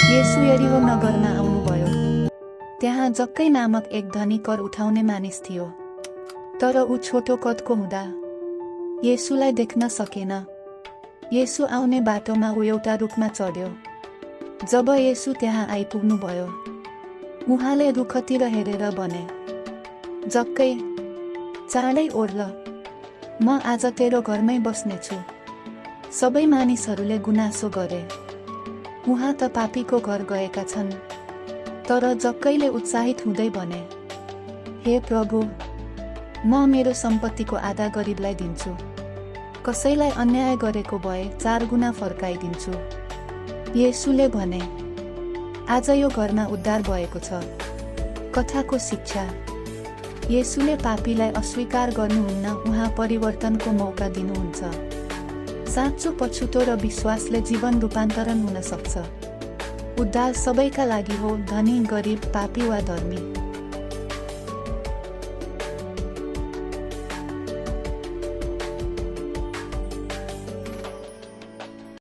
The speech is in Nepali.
येशू यरीहो नगरमा आउनुभयो। त्यहाँ जक्कै नामक एक धनी कर उठाउने मानिस थियो। तर ऊ छोटो कदको हुँदा येशूलाई देख्न सकेन। येशू आउने बाटोमा ऊ एउटा रुखमा चढ्यो। जब येशू त्यहाँ आइपुग्नुभयो, उहाँले रुखतिर हेरेर भने, जक्कै, चाँडै ओर्ल, म आज तेरो घरमै बस्नेछु। सबै मानिसहरूले गुनासो गरे, उहाँ त पापीको घर गएका छन्। तर जक्कैले उत्साहित हुँदै भने, हे प्रभु, म मेरो सम्पत्तिको आधा गरिबलाई दिन्छु। कसैलाई अन्याय गरेको भए 4 गुणा फर्काइदिन्छु। येशूले भने, आज यो घरमा उद्धार भएको छ। कथाको शिक्षा। येशूले पापीलाई अस्वीकार गर्नुहुन्न, उहाँ परिवर्तनको मौका दिनुहुन्छ। साँचो पछुतो र विश्वासले जीवन रूपान्तरण हुन सक्छ। उद्धार सबैका लागि हो, धनी, गरिब, पापी वा धर्मी।